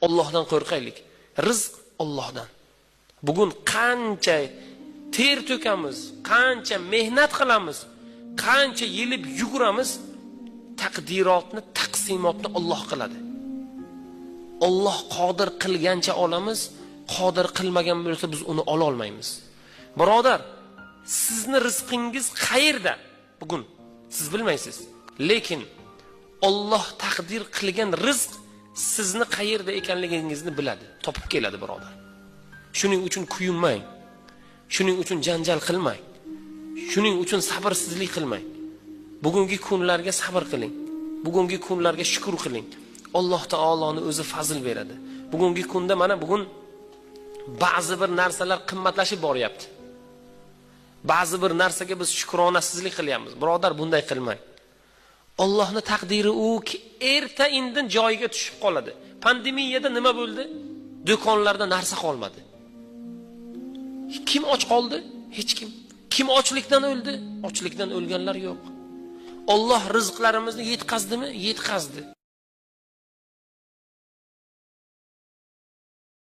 Allohdan qo'rqaylik. Rizq Allohdan. Bugun qancha ter to'kamiz, qancha mehnat qilamiz, qancha yelib yuguramiz, taqdirotni, taqsimotni Alloh qiladi. Alloh qodir qilgancha olamiz, qodir qilmagan bo'lsa biz uni ola olmaymiz. Birodar, sizni rizqingiz qayerda bugun? Siz bilmaysiz. Lekin Alloh taqdir qilgan rizq sizni qayerda ekanligingizni biladi, topib keladi birodar. Shuning uchun kuyunmang. Shuning uchun janjal qilmang. Shuning uchun sabrsizlik qilmang. Bugungi kunlarga sabr qiling. Bugungi kunlarga shukr qiling. Alloh taoloni o'zi fazl beradi. Bugungi kunda mana bugun ba'zi bir narsalar qimmatlashib boryapti. Ba'zi bir narsaga biz shukronasizlik qilyapmiz. Birodar, bunday qilmang. Allohning taqdiri u erta indin joyiga tushib qoladi. Pandemiyada nima bo'ldi? Do'konlarda narsa qolmadi. Kim och qoldi? Hech kim. Kim ochlikdan o'ldi? Ochlikdan o'lganlar yo'q. Alloh rizqlarimizni yetkazdimi? Yetkazdi.